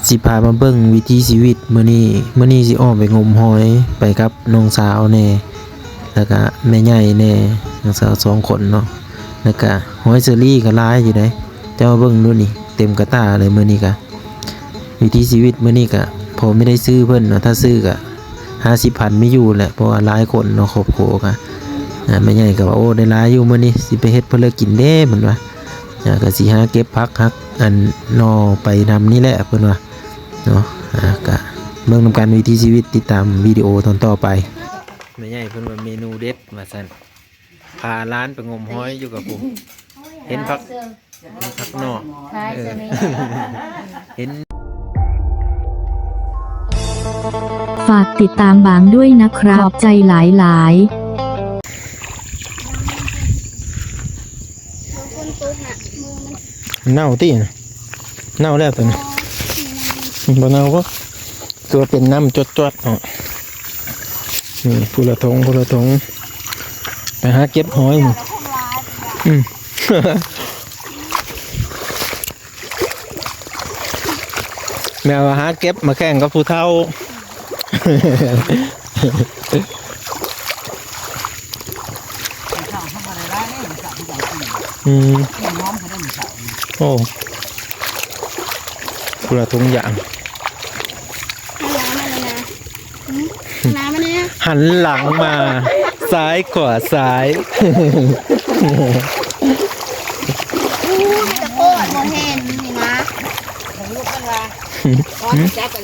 ຊິພາມາເບິ່ງວິຖີຊີວິດມື້ນີ້. ມື້ນີ້ຊິອອກໄປງົມຫອຍ ໄປກັບນ້ອງສາວແດ່ ແລ້ວກະແມ່ໃຫຍ່ແດ່, ນ້ອງສາວສອງຄົນເນາະ, ແລ້ວກະຫອຍເຊີຣີກໍຫຼາຍຢູ່ເດ້. ເຈົ້າເບິ່ງດູນີ້ ເຕັມກະຕ່າເລີຍມື້ນີ້ກະ. ວິຖີຊີວິດມື້ນີ້ກະພໍມີໄດ້ຊື້ເພິ່ນເນາະ, ຖ້າຊື້ກະຫ້າສິບພັນມີຢູ່ແຫຼະ ເພາະວ່າຫຼາຍຄົນເນາະ ຄອບຄົວກະ. ອາ ແມ່ໃຫຍ່ກໍວ່າ ໂອ້ ໄດ້ຫຼາຍຢູ່ມື້ນີ້ ຊິໄປເຮັດເພື່ອເລີກກິນເດ້ ເພິ່ນວ່າ. ອາ ກໍຊິຫາເກັບຜັກຫັກອັນໜໍ່ໄປນຳນີ້ແຫຼະ ເພິ່ນວ່າເນາະ. ອາ ກະເບິ່ງນຳກັນວິຖີຊີວິດ, ຕິດຕາມວິດີໂອຕອນຕໍ່ໄປ. ແມ່ໃຫຍ່ເພິ່ນວ່າເມນູເດັດວ່າຊັ້ນ, ພາຫຼານໄປງົມຫອຍຢູ່ກັບຜູ້ ເຫັນຜັກ ເຫັນຜັກໜໍ່ ເອີ ເຫັນ. ฝากติดตามบางด้วยนะครับ ขอบใจหลายๆ ເນົາຕິ ເນົາແລ້ວຕົວນີ້ ບໍ່ເນົາບໍ່? ຕົວເປັນນ້ຳຈວດໆ ເນາະ. ນີ້ ຜູ້ລະຖົງ ຜູ້ລະຖົງ ໄປຫາເກັບຫອຍ. ອືມ ແມ່ວ່າຫາເກັບມາແຂ່ງກັບຜູ້ເຖົ້າ. ອືມ ໂອ້ ຄົນລະຖົງຢາງ. ຫັນຫຼັງມາແລ້ວນະ ຫັນຫຼັງມາ ຊ້າຍຂວາຊ້າຍ. ອູ້ຍ ມີແຕ່ໂພດ ບໍ່ເຫັນນີ້ນະ. ບໍ່ຮູ້ເພິ່ນວ່າ ຂໍຈັບກັນ ໄ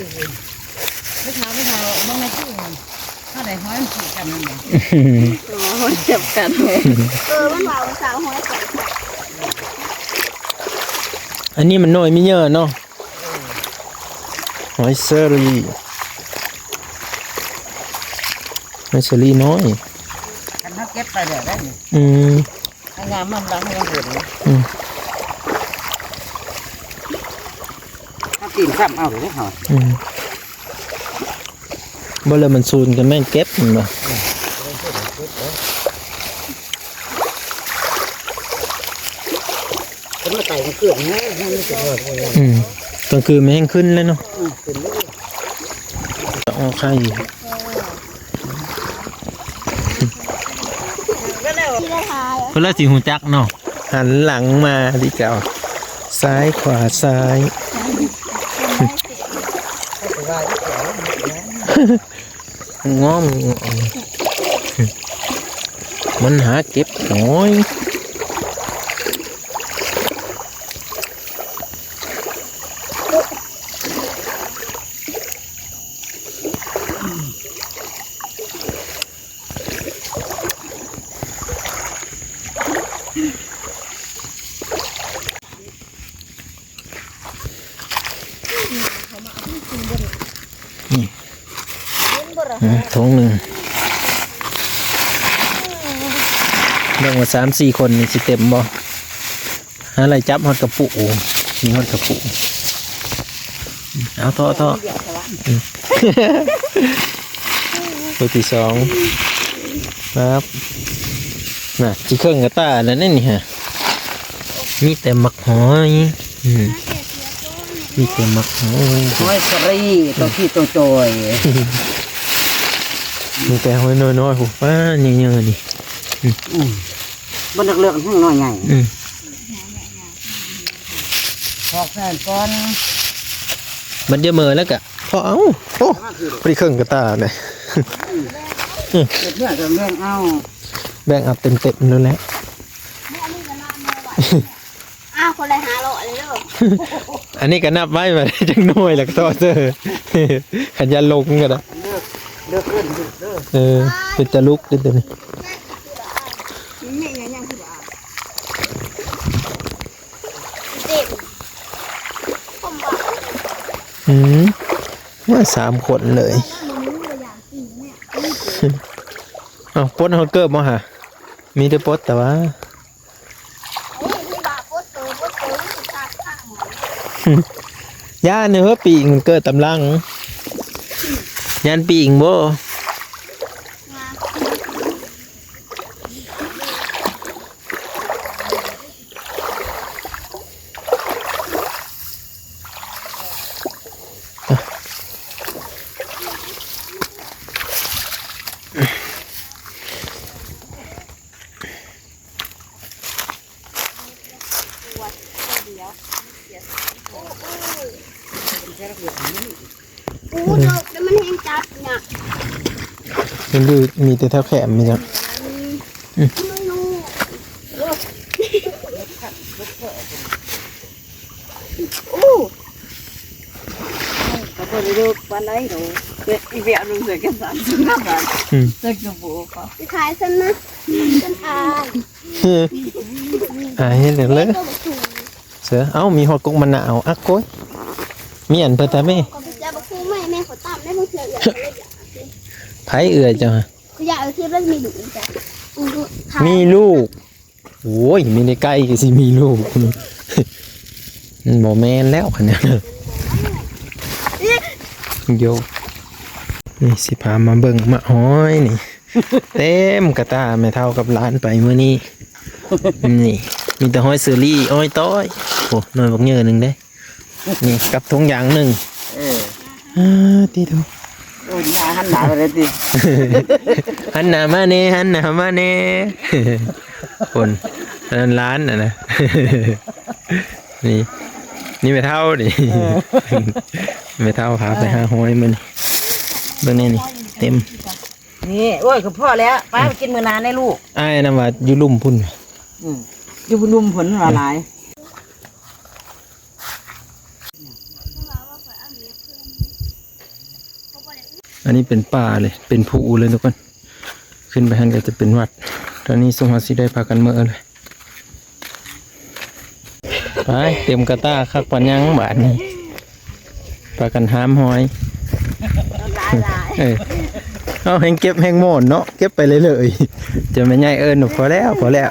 ປເຖົ້າ ໄປເຖົ້າ ເບິ່ງໃນຕູ້ ເຮົາໄດ້ຫອຍມັນກີ້ກັນນັ້ນແຫຼະ. ເອີ ຫອຍຈັບກັນ. ເອີ ມັນວ່າອຸດສ່າຫອຍກັນ. ອັນນີ້ມັນນ້ອຍມີເຍີະເນາະ. ຫອຍເຊີຣີ ຫອຍເຊີຣີນ້ອຍ. ຄັນເຮົາເກັບໄປແລ້ວໄດ້ນີ້. ອືມ ໃຫ້ງາມນຳຫຼັງຍັງເຫັນ. ອືມ ເຮົາຕີນຊ້ຳເອົາເດ້ເຮົາ. ອືມ ບໍ່ແລ້ວມັນສູນກໍແມ່ນເກັບແມ່ນບໍ່? ເພິ່ນມາໄຕ່ກາງຄືນແຮງ ແຮງມີແຕ່ພວກນີ້. ອືມ ກາງຄືນມັນແຮງຂຶ້ນແລ້ວເນາະ. ອືມ ຂຶ້ນເລີຍ ອອກໄຂ່. ເພິ່ນລະຊິຮູ້ຈັກເນາະ. ຫັນຫຼັງມາຕິເຈົ້າ ຊ້າຍຂວາຊ້າຍ. ງອມ ມັນຫາເກັບຫອຍ. ນີ້ ອືມ ຖົງໜຶ່ງ ເບິ່ງວ່າສາມສີ່ຄົນນີ້ຊິເຕັມບໍ່? ຫາໄລ່ຈັບຮອດກະປຸ ມີຮອດກະປຸ. ເອົາ ເທາະ ເທາະ ອືມ ຕົວທີສອງ ຄັບ. ນະ ຊິເຄິ່ງກະຕ່າແລ້ວນີ້ ນີ້ຫາ ມີແຕ່ໝາກຫອຍ. ອືມ ມີແຕ່ໝາກຫອຍ ຫອຍສະລີ ໂຕຂີ້ໂຕຈ່ອຍ. ມີແຕ່ຫອຍນ້ອຍໆ ພຸ້ນ ປ້າ ເຍີະໆ ນີ້. ອືມ ອືມ ບໍ່ເລືອກໆ ຫອຍນ້ອຍໃຫຍ່. ອືມ ອອກໃສ່ກ່ອນ ບັດຢາມເມີແລ້ວກະພໍເອົາ. ໂອ້ ພໍດີເຄິ່ງກະຕ່າເລີຍ. ອືມ ເຮັດເມືອກະແບ່ງເອົາ ແບ່ງເອົາເຕັມໆ ໂລດແຫຼະ. ອ້າວ ຄົນລະຫ້າຮ້ອຍເລີຍເດີ. ອັນນີ້ກະນັບໄວ້ວ່າໄດ້ຈັກໜ່ວຍ ແລ້ວກະຕໍ່ເດີ ຄັນຢ້ານຫຼົງກະໄດ້. ເດີ ເດີ ເດີ ເດີ ເອີ ເປັນຕາລຸກເດ້ໂຕນີ້. ອືມ ມາສາມຄົນເລີຍ. ເອົ້າ ປົດຮອດເກີບບໍ່ຫາ? ມີແຕ່ປົດ ແຕ່ວ່າ ຢ້ານເຮີ ປີກມັນເກີດຕາມຫຼັງ. ຢ້ານປີກບໍ່? ອ ໂອ້ ດອກ ແຕ່ມັນແຮງຈັດນະ ມັນຢູ່ ມີແຕ່ແຖວແຄມ ມີຫຍັງ ອືມ ອືມ ໂອ້ ກໍບໍ່ໄດ້ເລີກປານໃດດອກ ແຕ່ອີແວວລົງໃສ່ກັນສາມສິບຫ້າບາດ ອືມ ຈັກກະບໍ່ຂາຍຊັ້ນນະ ຊັ້ນອາຍ ອາຍເຮັດແນວເລີຍ ເສືອ ເອົ້າ ມີຮອດກົກມະນາວ ອັກໂກຍ ມີອັນເພິ່ນຕາແມ່ ຂ້ອຍບໍ່ຈັກບັກໂຄໄມ້ ແມ່ຂ້ອຍຕຳໄດ້ ບາງເທື່ອເອື້ອຍກໍເລີຍຢາກ ໃຜເອື້ອຍເຈົ້າ? ຂ້ອຍຢາກເອົາທີ່ມັນມີລູກ ມີລູກ ໂອ້ຍ ມີແຕ່ໄກ່ກໍຊິມີລູກ ມັນບໍ່ແມ່ນແລ້ວ ຄັນນັ້ນ ໂຢ ນີ້ຊິພາມາເບິ່ງໝາກຫອຍນີ້ ເຕັມກະຕ່າແມ່ເຖົ້າກັບຫຼານໄປມື້ນີ້ ນີ້ ມີແຕ່ຫອຍເຊີຣີ ຫອຍຕ້ອຍ ໂອ້ ໜ່ວຍບັກເຍີໜຶ່ງເດ້ ນີ້ກັບຖົງຢາງໜຶ່ງ ເອີ ອາ ຕິໂທ ໂອ້ຍ ໜ້າຫັນໜ້າໄປເລີຍຕິ ຫັນໜ້າມາແດ່ ຫັນໜ້າມາແດ່ ຄົນ ອັນນັ້ນຫຼານຫັ້ນນະ ນີ້ ນີ້ແມ່ເຖົ້ານີ້ ເອີ ແມ່ເຖົ້າພາໄປຫາຫອຍມື້ນີ້ ເບິ່ງແດ່ນີ້ ເຕັມ ນີ້ ໂອ້ຍ ກໍພໍແລ້ວ ໄປ ອືມ ໄປກິນມື້ໜ້າແດ່ລູກ ອ້າຍນຳວ່າຢູ່ລຸ່ມພຸ້ນ ອືມ ຢູ່ລຸ່ມພຸ້ນວ່າຫຼາຍ ອັນນີ້ເປັນປ່າເລີຍ ເປັນພູເລີຍທຸກຄົນ ຂຶ້ນໄປຫັ້ນກໍຈະເປັນວັດ ຕອນນີ້ຊຸມເຮົາຊິໄດ້ພາກັນເມືອເລີຍ ໄປ ເຕັມກະຕ່າຄັກປານຫຍັງບາດນີ້ ພາກັນຫາມຫອຍ ເອີ ເອົາ ແຮ່ງເກັບແຮ່ງມ່ວນເນາະ ເກັບໄປເລື້ອຍໆ ຈົນແມ່ໃຫຍ່ເອີ້ນວ່າ ພໍແລ້ວ ພໍແລ້ວ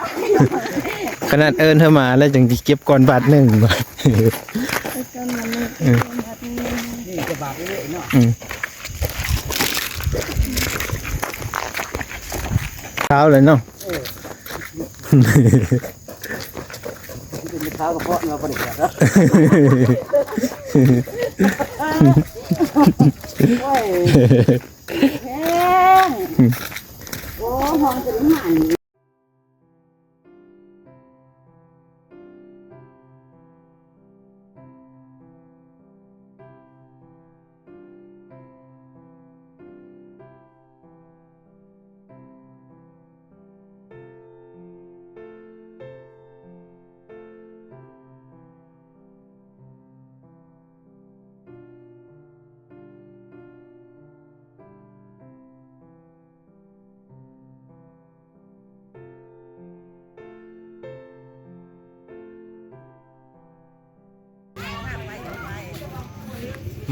ຂະໜາດເອີ້ນເຮົາມາແລ້ວ ຈັ່ງຊິເກັບກ່ອນບາດໜຶ່ງ ເອີ ນີ້ຈະບາດເລື້ອຍໆເນາະ ອືມ ເຊົ້າເລີຍເນາະ ເອີ ເປັນເຊົ້າກະເພາະເນາະ ບໍ່ໄດ້ແກະເນາະ ໂອ້ຍ ແພງ ໂອ້ ຫ້ອງເປັນຫຍັງ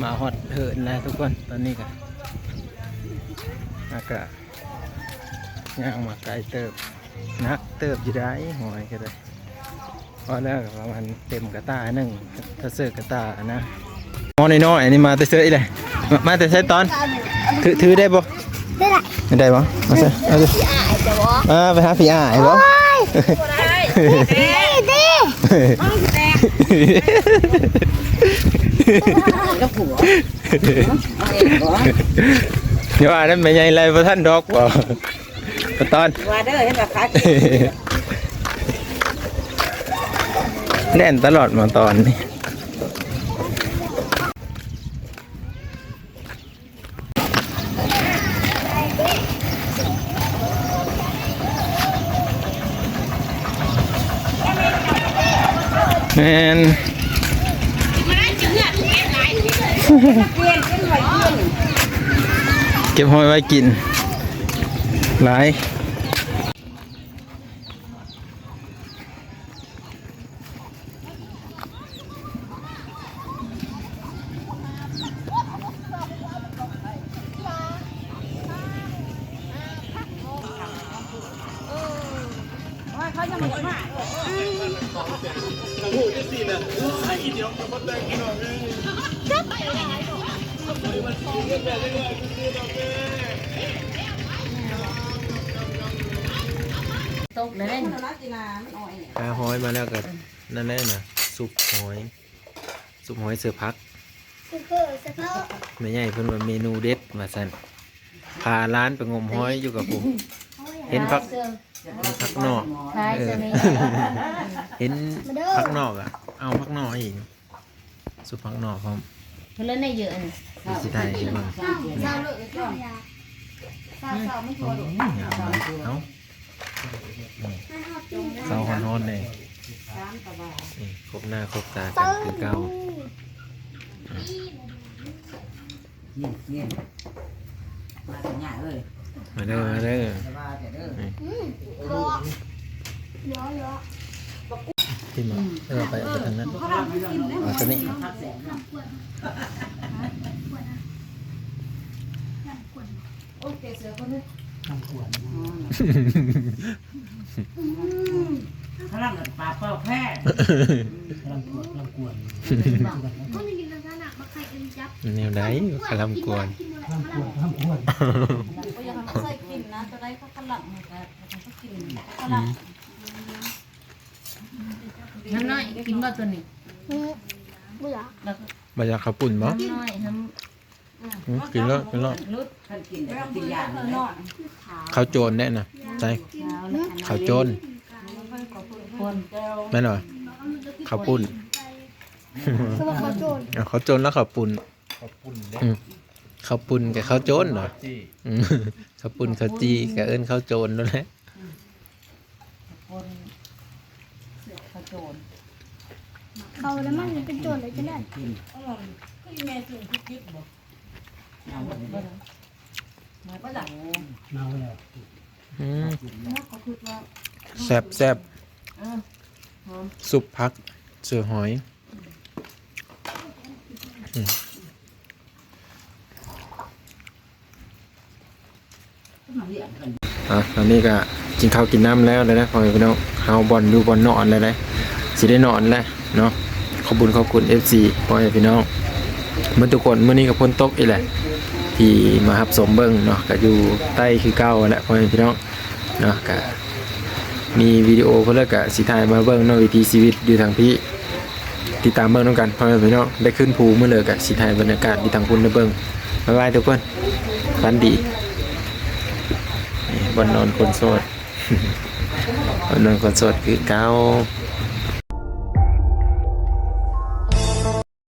ມາຮອດເຫີນແລ້ວທຸກຄົນ ຕອນນີ້ກະ ອາກາດຍ່າງມາໄກເຕີບ ໜັກເຕີບຢູ່ໄດ໋ ຫອຍກະໄດ້ ພໍແລ້ວ ປະມານເຕັມກະຕ່າໜຶ່ງ ຖ້າເສີກະຕ່ານະ ໝໍ້ນ້ອຍໆ ອັນນີ້ມາແຕ່ເຊີອີກແຫຼະ ມາແຕ່ໃສຕອນ ຖື ຖືໄດ້ບໍ່? ໄດ້ລະ ໄດ້ບໍ່? ເອົາຊະ ເອົາຊະ ອ່າ ໄປຫາພີ່ອ້າຍບໍ່? ໂອ້ຍ ບໍ່ໄດ້ ດີ ດີ ດຽວວ່ານັ້ນແມ່ໃຫຍ່ໄລ່ບໍ່ທັນດອກບໍ່? ປະຕອນ ວ່າເດີ ເຫັນວ່າຂາເກ ແລ່ນຕະຫຼອດມາຕອນນີ້ ແມ່ນ ເກັບຫອຍໄວ້ກິນ ຫຼາຍ. ຕົກແລ້ວເດ້ ຫາຫອຍມາແລ້ວກໍ ນັ້ນແຫຼະນະ ຊຸບຫອຍ ຊຸບຫອຍໃສ່ຜັກ ແມ່ໃຫຍ່ເພິ່ນວ່າເມນູເດັດວ່າຊັ້ນ ພາຫຼານໄປງົມຫອຍຢູ່ກັບຜູ້ ເຫັນຜັກ ເຫັນຜັກນອກ ເອີ ເຫັນຜັກນອກອະ ເອົາຜັກນອກອີກ ຊຸບຜັກນອກພ້ອມ ເພິ່ນເລີຍໄດ້ເຍອະອັນນີ້ ຊິຖ່າຍໃຫ້ເບິ່ງ ເຊົາເລີຍ ເຊົາ ເຊົາມັນທົ່ວໂລດ ເອົາ ເຊົາຮ້ອນໆ ນີ້ ນີ້ ຄົບໜ້າຄົບຕາກັນຄືເກົ່າ. ນີ້ ນີ້ ມາເດີຍາເອີຍ ມາເດີ ມາເດີ ຢ່າວ່າແຕ່ເດີ ນີ້ ອືມ ກິນບໍ່? ເອີ ໄປ ເອົາໄປທາງນັ້ນ ເອົາຕົວນີ້ ໂອ້ຍ ແກເສືອຄົນເດີ ລຳກວນ ອືມ ພະລັງປາເປົ່າແພ້ ພະລັງກວນ ພະລັງກວນ ແນວໃດ ຄະລຳກວນ ຄະລຳກວນ ຄະລຳກວນ ບໍ່ຢາກໃຫ້ມັນໃສ່ກິນນະ ຕົວໃດເຂົາຄະລຳ ໃຫ້ມັນກິນ ຄະລຳ ອືມ ນ້ຳນ້ອຍ ກິນບໍ່ຕົວນີ້? ອືມ ບໍ່ຢາກ ບໍ່ຢາກເຂົ້າປຸ້ນບໍ່? ນ້ຳນ້ອຍ ອືມ ກິນເລີຍ ກິນເລີຍ ຄັນກິນແລ້ວກິນຢາ ເຂົ້າໂຈນແດ່ນະ ໃສ່ ເຂົ້າໂຈນ ແມ່ນບໍ່? ເຂົ້າປຸ້ນ ຄືວ່າເຂົ້າໂຈນ ເຂົ້າໂຈນແລ້ວເຂົ້າປຸ້ນ ເຂົ້າປຸ້ນເດ້ ອືມ ເຂົ້າປຸ້ນກັບເຂົ້າໂຈນເນາະ ເຂົ້າຈີ່ ອືມ ເຂົ້າປຸ້ນເຂົ້າຈີ່ ກະເອີ້ນເຂົ້າໂຈນນັ້ນແຫຼະ ອືມ ເຂົ້າປຸ້ນ ເຂົ້າໂຈນ ເຂົ້າແລ້ວມັນເປັນໂຈນໄດ້ຈັ່ງໃດ? ເອີ ຄືອີແມ່ຈຶ່ງຄິດຜິດບໍ່? ເອົາໄວ້ເດີ ມາແລ້ວ ເອົາໄວ້ແລ້ວ ອືມ ແຊບ ແຊບ ເອີ ຊຸບຜັກເສືອຫອຍ ອືມ ອ່ະ ຕອນນີ້ກະກິນເຂົ້າກິນນ້ຳແລ້ວແຫຼະນະ ພໍ່ແມ່ພີ່ນ້ອງ ເຮົາບ່ອນຢູ່ບ່ອນນອນແລ້ວເດ້ ຊິໄດ້ນອນແລ້ວເນາະ ຂອບຄຸນຂອບຄຸນ ເອັຟຊີ ພໍ່ແມ່ພີ່ນ້ອງ ເໝິດທຸກຄົນ ມື້ນີ້ກະຝົນຕົກອີກແຫຼະ ທີ່ມາຮັບຊົມເບິ່ງເນາະ ກະຢູ່ໃຕ້ຄືເກົ່າຫັ້ນແຫຼະ ພໍ່ແມ່ພີ່ນ້ອງເນາະ ກະມີວິດີໂອເພິ່ນແລ້ວກະຊິຖ່າຍມາເບິ່ງເນາະ ວິຖີຊີວິດຢູ່ທາງພີ້ ຕິດຕາມເບິ່ງນຳກັນ ພໍ່ແມ່ພີ່ນ້ອງ ໄດ້ຂຶ້ນພູມື້ເລີກະຊິຖ່າຍບັນຍາກາດຢູ່ທາງພຸ້ນໃຫ້ເບິ່ງ ບາຍບາຍທຸກຄົນ ຝັນດີ ນີ້ ບ່ອນນອນຄົນໂສດ ບ່ອນນອນຄົນໂສດຄືເກົ່າ.